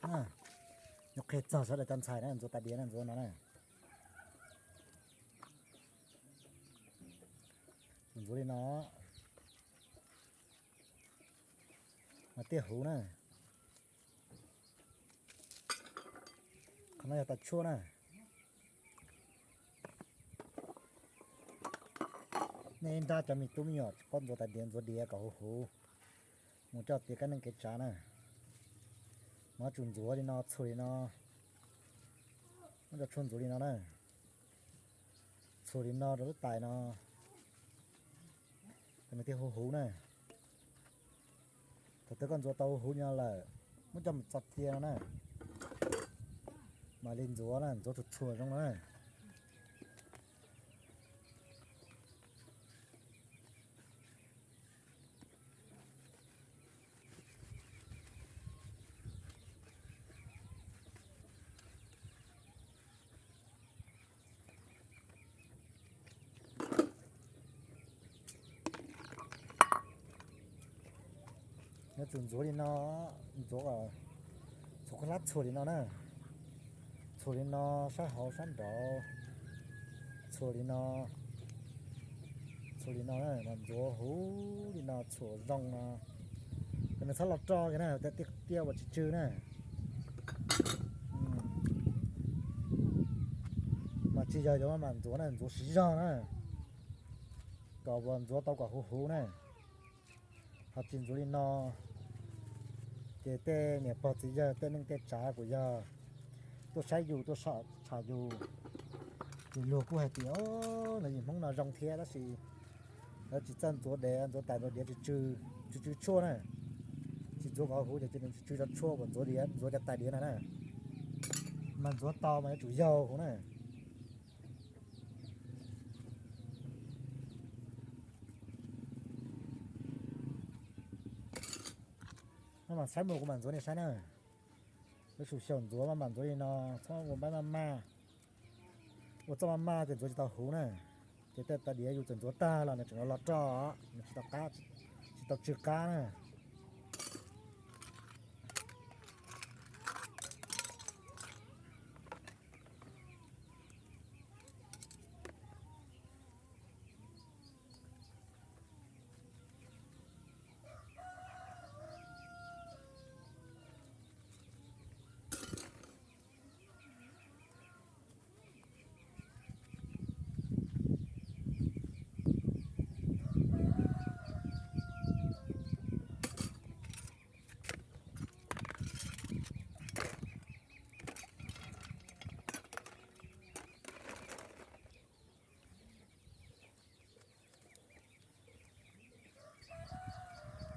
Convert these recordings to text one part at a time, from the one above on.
Yuav qhia txog sawv daws cov ntxhais na, ntxuav tais diav na, ntxuav no na. Ntxuav li no mas thiaj huv na. Qhov no yog tais tshuaj na. Nej nrab cov me tub me nyuam tsis paub ntxuav tais diav ntxuav diav kom huv huv mus coj tiav kab neej kev tsav na. Mas yuav tsum ntxuav li no, txhuam li no, muab cov tshuaj ntxuav li no na, txhuam li no rau lub tais no, ces nws thiaj huv huv na. Thaum twg koj ntxuav tau huv huv li no lawm, muab coj mus txo cia no na, mam li ntxuav na, ntxuav txhuam txhuam zoo na. Yuav tsum ntxuav li no, ntxuav, txhuam khaub hlab txhuam li no na, txhuam li no, sab hauv sab nraud, txhuam li no, txhuam li no na, mas ntxuav huv li no txhuam zoo no, ces nws txhob los roj kiag na, tiaj tiaj uas tsis tsw na. Mas tsis yog yuav maj mam ntxuav na, ntxuav siv zog na, kom uas ntxuav tau kom huv huv na. Ho tsis ntxuav li no ces tej niam pog txiv yawg tej neej tej tsav kuj yog tuaj saib yus tuaj tsham yus, ces luag kuj hais tias, o, lawv yim Hmoob no zoo thiab tab sis lawv tsis txawj ntxuav diav, ntxuav tais ntxuav diav tsis tsw, tsis tsw tshuaj na. Tsis ntxuav kom huv ces tsis tsw cov tshuaj uas ntxuav diav, ntxuav cov tais diav no na. Mas ntxuav tau mas yuav tsum yau huv na. Maj mam saib mus kuv mam ntxuav nej saib na. Lub xyoo xyaum ntxuav maj mam ntxuav li no, txhob ua npaib maj maj. Ua txoj maj maj ces ntxuav tsis tau huv na. Ces tej tais diav yus txawm ntxuav tag los nws tseem los roj, nws tsis tau qab, tsis tau tsw qab na.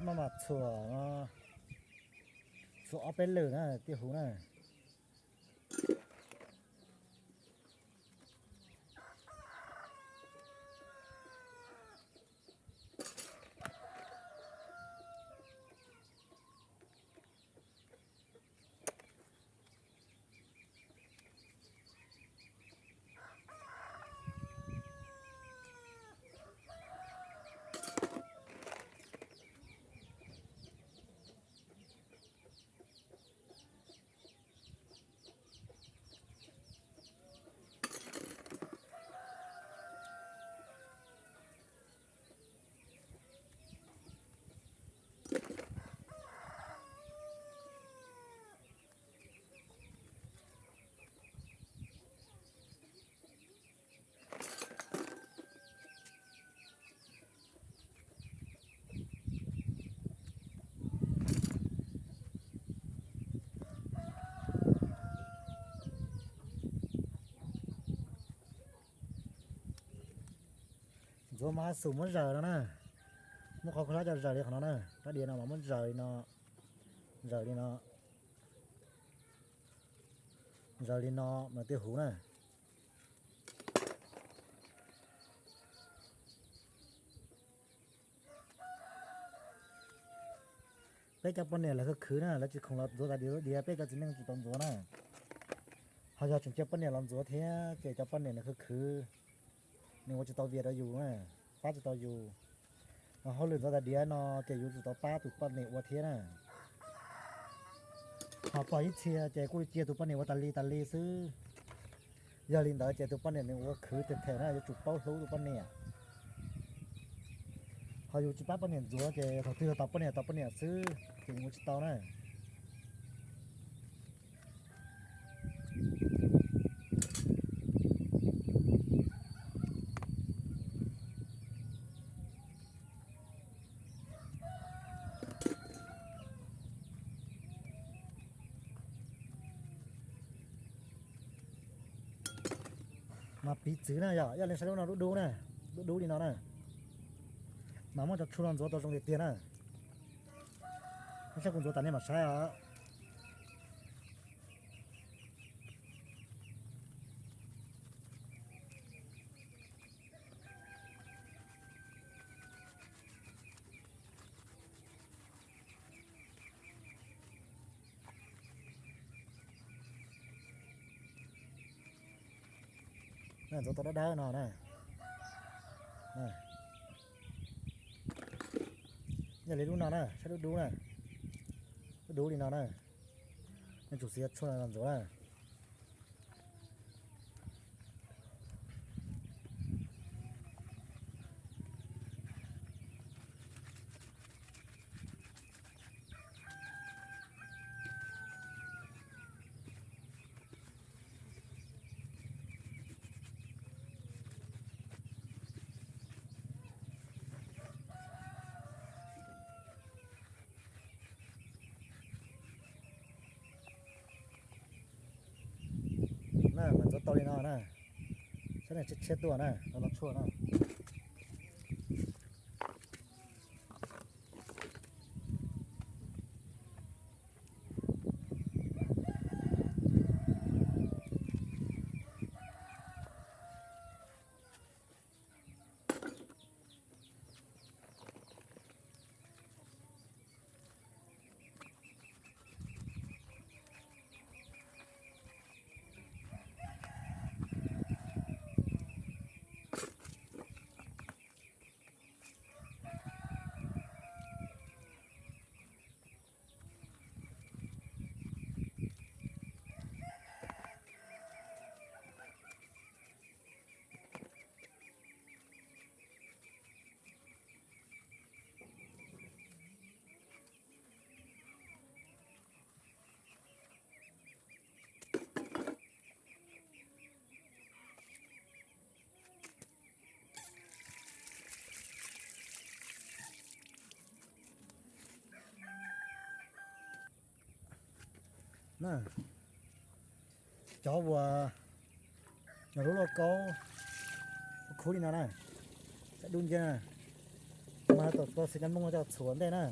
Maj mam txhuam, txhuam ob peb lwm na thiaj huv na. Ntxuav mas xum muab zaws no na, muab qhov khaub hlab coj zaws li qhov no na, rab diav no mas muab zaws li no, zaws li no, zaws li no mas thiaj huv na. Peb cov poj niam lawv khwv khwv na, lawv tsis khoom los ntxuav tais diav, peb cov txiv neej tsis tau ntxuav na. Ho yog tseem cia poj niam los ntxuav thiab ces cov poj niam nws khwv khwv, nws ua tsis tau vias rau yus na, pab tsis tau yus. Hauj lwm ntxuav tais diav no ces yus tsum tau pab tus poj niam ua thiab na. Ho pog ib txhia ces kuj cia tus poj niam ua tas li tas li xwb. Yog li ntawd ces tus poj niam nws ua khwv tiag them na, yuav tsum paub hlub tus poj niam. Ho yus tsis pab poj niam ntxuav ces thaum twg yog tos poj niam tos poj niam xwb ces ua tsis tau na. Mas piv txwv na yog ib leeg saib lub no dub dub na, dub dub li no na. Mas muab cov tshuaj no ntxuav tau zoo tiag tiag na. Saib kuv ntxuav tas nej mam saib os. Ntxuav tau dawb dawb no na. Yog li lub no na, saib dub dub na, dub dub li no na. Nej tsum xiav tshuaj no los ntxuav na. Na mas ntxuav tau li no na. Saib nej tshiab tshiab tuaj na, los tshuaj na. Na, cov uas lub lauj kaub khub li no na, saib dub nciab na, mas tau tau xis kas mooj coj txhuam ntej na.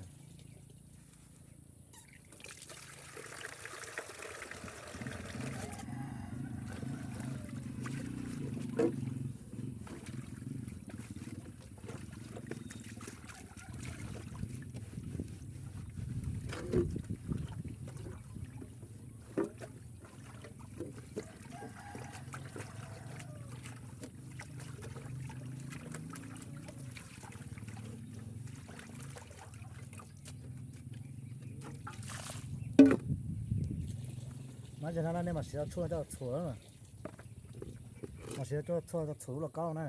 Mas yog no nej mam siv tshuaj coj txhuam, mam siv tshuaj coj txhuam lub lauj kaub na.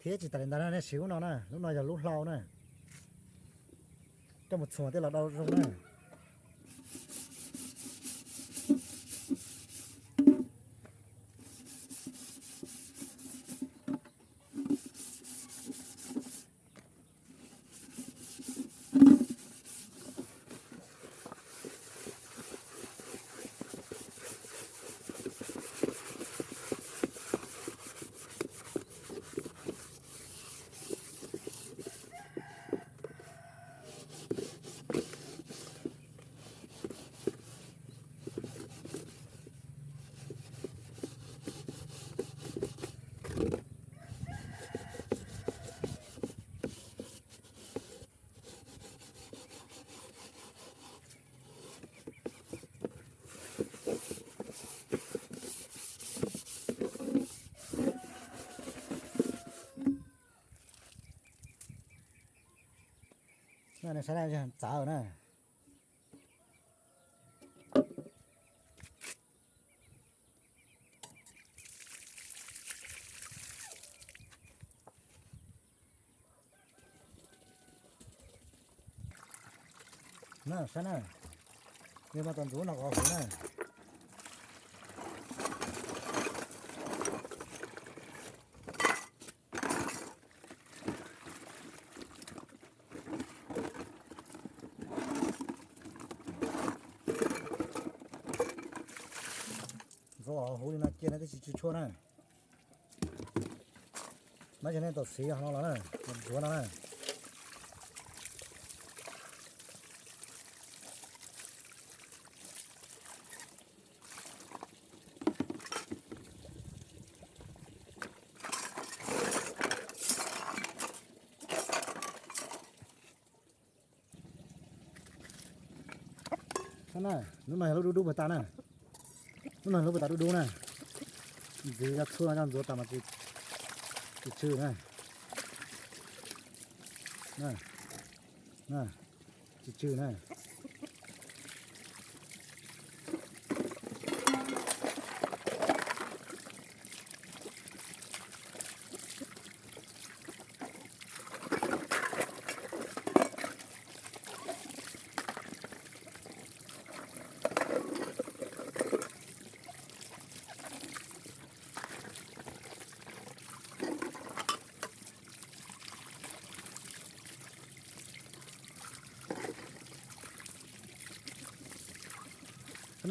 Thiab tsis tas li ntawd na, nej siv lub no na, lub no yog lub hlau na, coj mus txhuam tej los do zoo na. Saib na, txav na. Na, saib na, yog mas tos ntxuav no qhov huv na. Ntxuav huv li no cia na, twb tsis tsw tshuaj na. Mas yog nej tau siv no los na, ntxuav no na. Lub no yog lub dub dub puag ta na. Lub no yog lub puag ta dub dub na. Ntxiv cov tshuaj no coj ntxuav tas mas tsis tsw na. Tsis tsw na.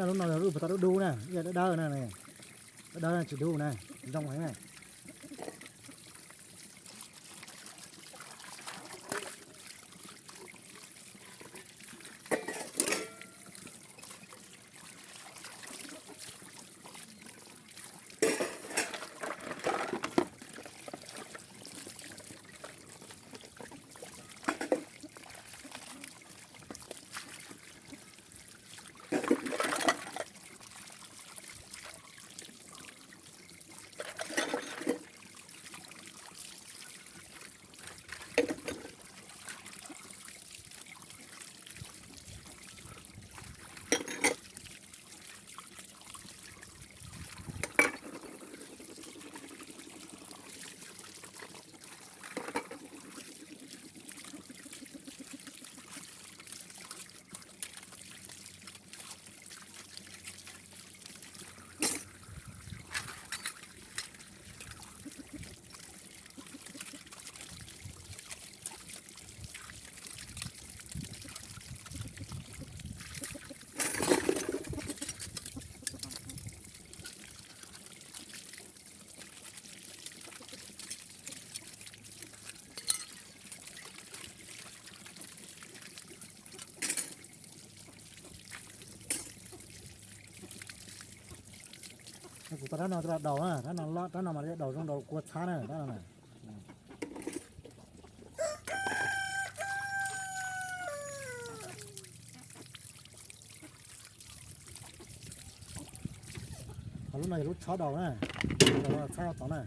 Lub no yog lub puag ta dub dub na, ib yam dawb dawb na, dawb dawb tsis dub na, zoo heev na. Kuv tau rab no rab daus na, rab no mas daus zoo daus kua txhab na, rab no na. Ho lub no yog lub tshob daus na, txhab tod na.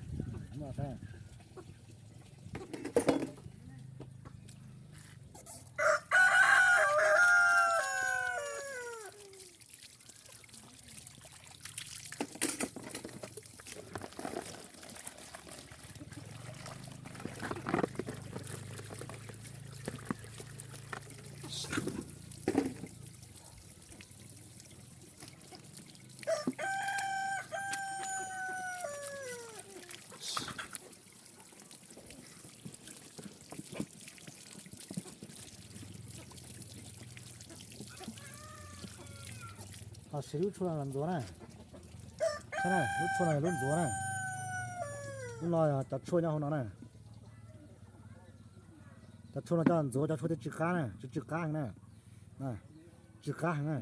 Ho siv lub tshuaj no los ntxuav na. Lub tshuaj no yog lub ntxuav na. Lub no yog cov tshuaj nyob hauv no na. Cov tshuaj no coj ntxuav cov tshuaj twb tsw qab na, tsw tsw qab heev na. Tsw qab heev na.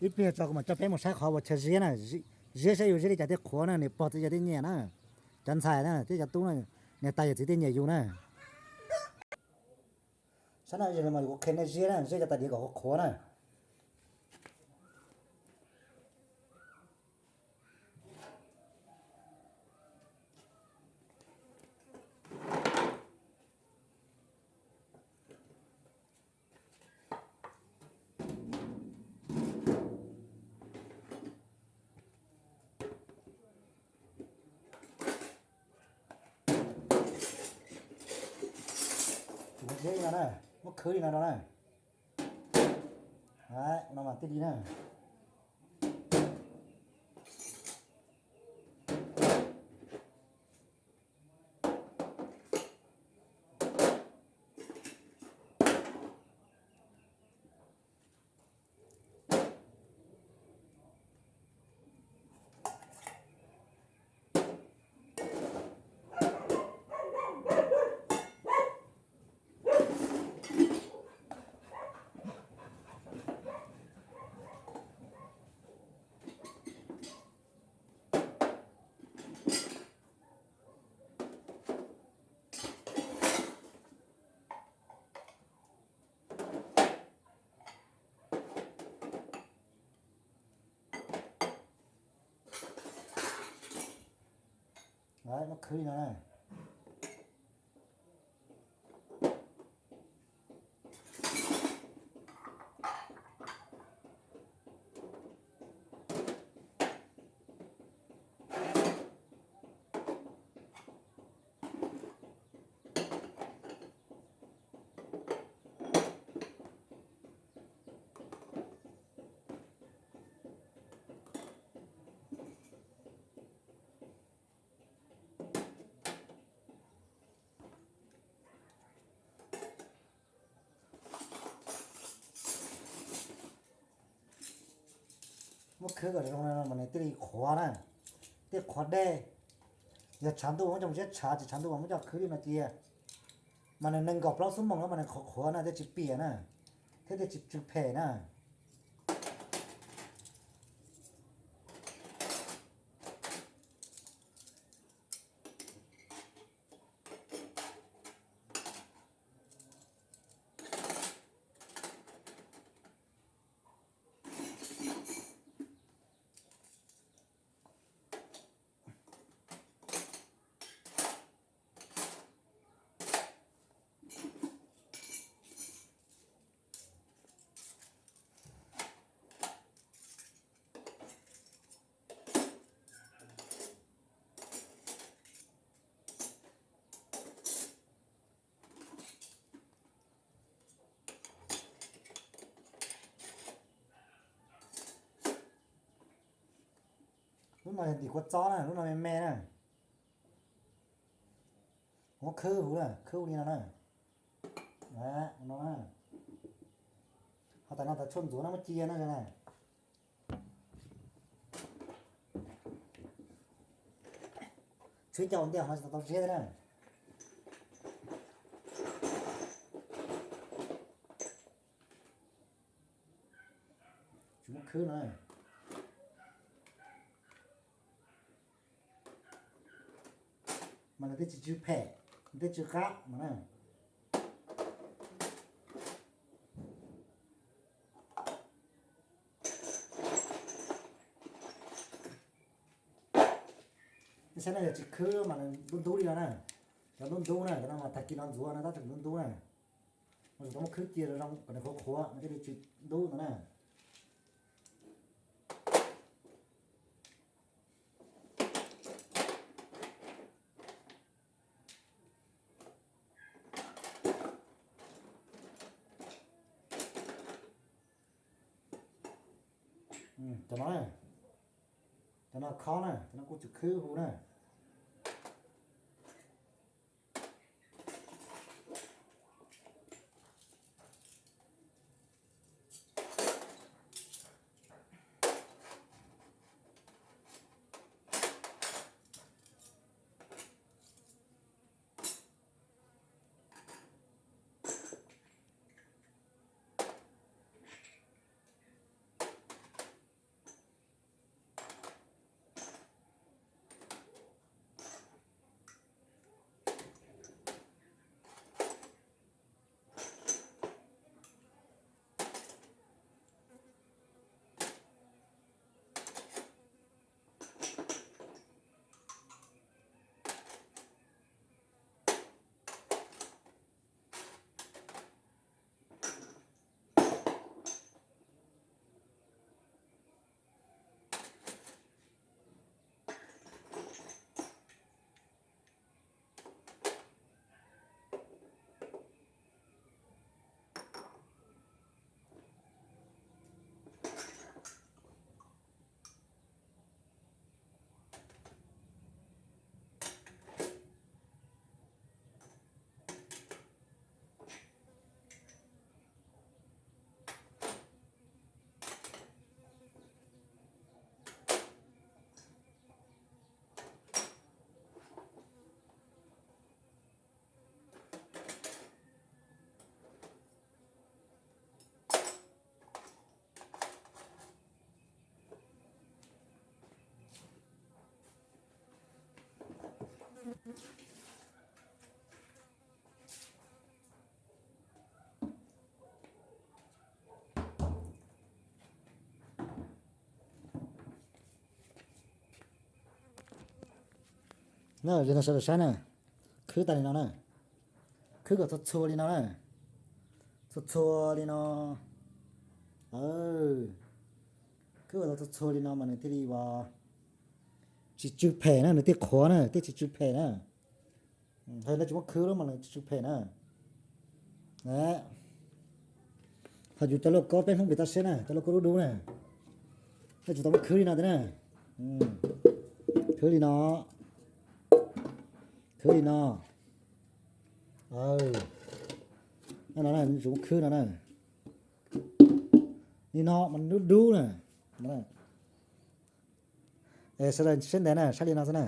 Ib pliag tso kuv mam coj peb mus saib qhov uas chaw ziab na, ziab saib yus ziab li cas thiaj qhuav na, nws pog txiv yawg thiaj nyiam na. Cov ntxhais na thiab cov tub na, niam tais yawm txiv thiaj nyiam yus na. Saib na, kuv qhia nej ziab na, ziab cov tais diav kom qhuav qhuav na. Yog li no na, muab khwb li no rau na. No mas tij li na. Muab khwb li no na. Muab khwb kom zoo no mas nws thiaj li qhuav na, thiaj qhuav dej. Yog tshav ntuj muab coj mus siab tshav, tsis tshav ntuj mas muab coj khwb li no cia, mas nws nees nkaum plaub xuab moos no mas nws qhuav qhuav na, thiaj tsis piam na, thiab thiaj tsis tsw phem na. Lub no yog ntim kua txob na, lub no me me na. Muab khwb huv na, khwb huv li no na. No, ho tas no tas tshuaj ntxuav no muab cia no na. Tshwb cov ua ntej no tsis tau ziab thiab na. Tsis muab khwb no. Mas nws twb tsis tsw phem, nws twb tsw qab mas na. Saib no yog tsis khwb mas nws ntub ntub li no na. Cov ntub ntub na, cov no mas tag kis no ntxuav no tab tseem ntub ntub na. Mas tau muab khwb cia zoo zoo kom nws qhuav qhuav no thiaj li tsis ntub no na. Cov no, cov no khob na, cov no kuj tsis khwb huv na. Li no sawv daws saib na, khwb tas li no na, khwb kom txhua txhua li no na, txhua txhua li no. Khwb kom txhua txhua li no mas nws thiaj li uas tsis tsw phem na, nws thiaj qhuav na, thiaj tsis tsw phem na. Hos nej tsis muab khwb lub mas nws tsis tsw phem na. Hos yus cov lauj kaub peb Hmoob pem toj siab na, cov lauj kaub dub dub na, nej tsis tau muab khwb li no thiab na. Khwb li no, khwb li no. No, tsis muab khwb no na. Li no mas dub dub na. Sawv daws siab ntev na, saib li no xwb na.